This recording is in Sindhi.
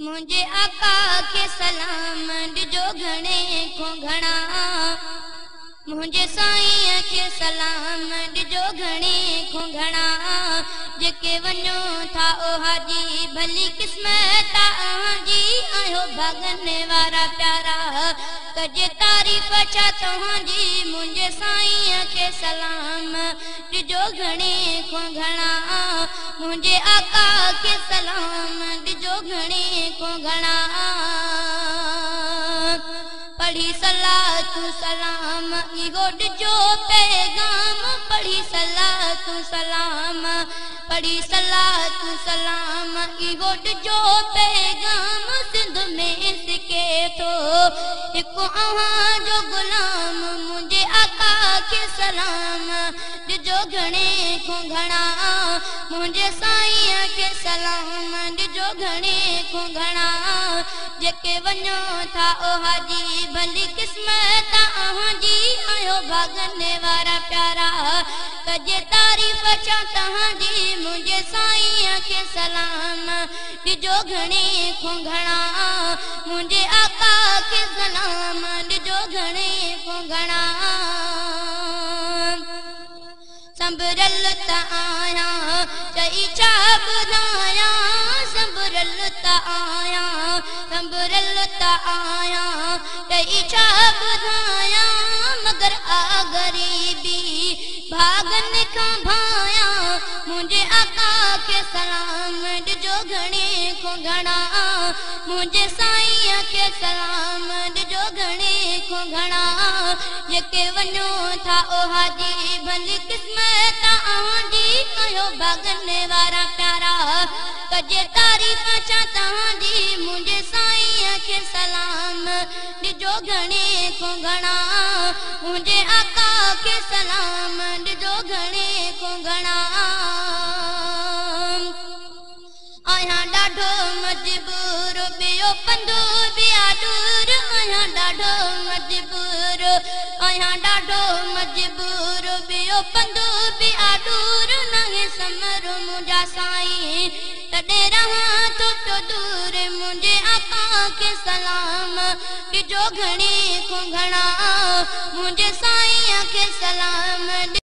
منهنجي آقا کي سلام ڏجو گهڻي کان گهڻا، منهنجي سائينءَ کي سلام ڏجو گهڻي کان گهڻا. جيڪي وڃو ٿا او حاجي، ڀلي قسمت توهان جي، آهيو ڀاڳن وارا پيارا. ڪجي تعريف ڇا توهان جي، منهنجي سائينءَ کي سلام ڏجو گهڻي کان گهڻا. منهنجي آقا کي سلام ڏجو گهڻي کان گهڻا. پڙهي صلات سلام اهو ڏجو پيغام، پڙهي صلات سلام، پڙهي صلات سلام اهو ڏجو پيغام. سنڌ ۾ سڪي ٿو هڪ اوهان جو غلام، منهنجي آقا کي سلام ڏجو گهڻي کان گهڻا. منهنجي سائينءَ کي سلام ڏجو گهڻي کان گهڻا. جيڪي وڃو ٿا او حاجي، ڀلي قسمت توهان جي، آهيو ڀاڳن وارا پيارا. ڪجي تعريف ڇا توهان جي، منهنجي سائينءَ کي سلام ڏجو گهڻي کان گهڻا. منهنجي آقا کي سلام ڏجو گهڻي کان گهڻا. سنڀريل ته آهيان، چئي ڇا ٻڌايان، سنڀريل ته آهيان، سنڀريل ته آهيان، چئي ڇا ٻڌايان. مگر آ غريبي ڀاڳن کان ڀايان، منهنجي آقا کي سلام ڏجو گهڻي کان گهڻا. منهنجي سائينءَ کي سلام ڏجو گهڻي کان گهڻا. جيڪي وڃو ٿا او حاجي، ڀلي قسمت توهان جي، آهيو ڀاڳن وارا پيارا. ڪجي تعريف ڇا توهان جي، منهنجي سائينءَ کي سلام ڏجو گهڻي کان گهڻا. منهنجي آقا کي سلام ڏجو گهڻي کان گهڻا. آهيان ڏاڍو مجبور، ٻيو پنڌ به آ ڏور، آهيان ڏاڍو مجبور، آهيان ڏاڍو مجبور، ٻيو پنڌ به آ ڏور. ناهي ثمر منهنجا سائين، تڏهن رهان ٿو پيو دور. منهنجي آقا کي سلام ڏجو گهڻي کان گهڻا. منهنجي سائينءَ کي سلام